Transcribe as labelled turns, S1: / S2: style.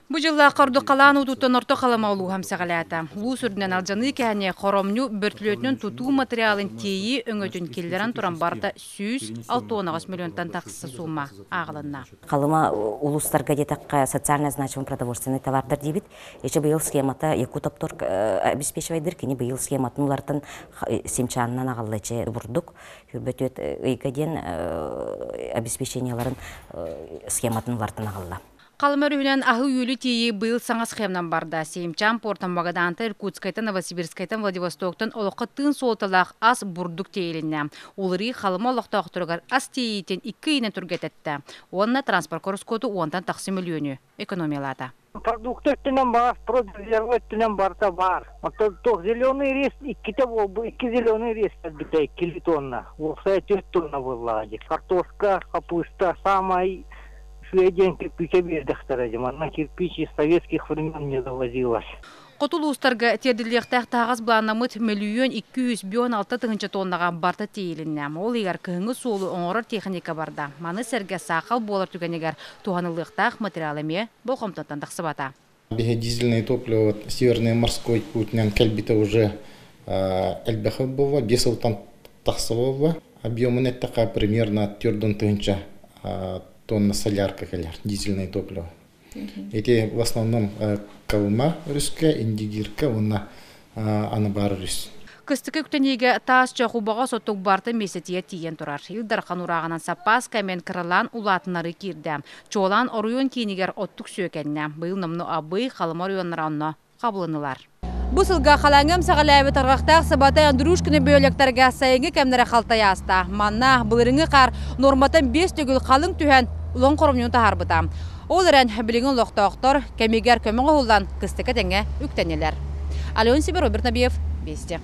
S1: Бу дьыллаахха ордук халаан уутуттан Орто Халыма улууһа эмсэҕэлээтэ. Улуус үрдүнэн алдьаныы кэһэниэ хоромньу бөртүлүөтүнэн тутуу материалын тиэйии өҥөтүн киллэрэн туран барыта 168 миллионтан тахса суумма ааҕылынна.
S2: Халыма улуустарга диэтэххэ социально значимый продовольственный товардар диибит. Ичи быйыл схемата Якутопторг обеспечивайдыр кини быйыл схематын улартан Сеймчаанынан аҕалла ичи бурдук хүрбөтүөт ыйга диэн обеспечениеларын схематын улартан аҕалла.
S1: Халыма өрүһүнэн аһы-үөлү тиэйии быйыл саҥа схеманан барда. Сеймчаан портан Магадаантан, Иркутскайтан, Новосибирскайтан, Владивостоктан олоххо тыын суолталаах ас бурдук тиэйилиннэ. Уларыы Халыма олохтоохторугар ас тиэйиитин икки ыйынан түргэтэттэ уонна транспорт ороскуоту уонтан тахса мөлүйүөнү экономиялаата.
S3: Продукты өттүнэн баар, продвижение өттүнэн барыта баар. Оттон туох зеленый рис иккитэ буолбу, икки зеленый рис кэлбитэ иккилии тонна. Уопсайа түөрт тонна буоллаҕа дии. Картошка, хаппыыста саамай үчүгэй диэн кирпиичэ биэрдэхтэрэ дии. Манна кирпич из советских времен не завозилось.
S1: Хоту улуустарга тиэрдиллиэхтээх таһаҕас былааннаммыт мөлүйүөн 256 тыһыынча тоннаҕа барыта тиэйилиннэ. Ол иһигэр кыһыҥҥы суолу оҥорор техника барда. Маны сэргэ саахал буолар түгэнигэр туһаныллыахтаах материал эмиэ болҕомтоттон тахсыбата.
S4: Биһи дизельное топливо Северный морской путинан кэлбитэ уже элбэхи буолла, 5 сылтан тахса буолла. Объемун эттэххэ примерно төрдүн тыһыынча тонна солярка кэлэр дизельное топливо. Эти в основном Колыма өрүскэ, Индигирка уонна Анабар өрүс.
S1: Кыстыкы үктэниигэ таас чох убаҕас оттук барыта миэстэтигэр тиийэн турар. Ил Дархан урааҕынан саппаас кэмин кыралаан улаатыннарыы киирдэ. Чуолаан оройуон киинигэр оттук сүөкэннэ. Быйыл номнуо Абый, Халыма оройуоннара онно хабылыннылар. Бу сылга халааҥҥа эмсэҕэлээбит арҕахтаах Сыбатай Андрюшкины бөһүөлэктэргэ сайыҥҥы кэмнэрэ халтай ааста. Манна былырыҥҥы хаар нуорматтан биэс төгүл халыҥ түһэн улахан хоромньуну таһаарбыта. Ол эрэн билигин олохтоохтор кэмигэр көмө оҥоһуллан кыстыкка тэҥҥэ үктэннилэр. Алена Сибир, Роберт Набиев, Вести.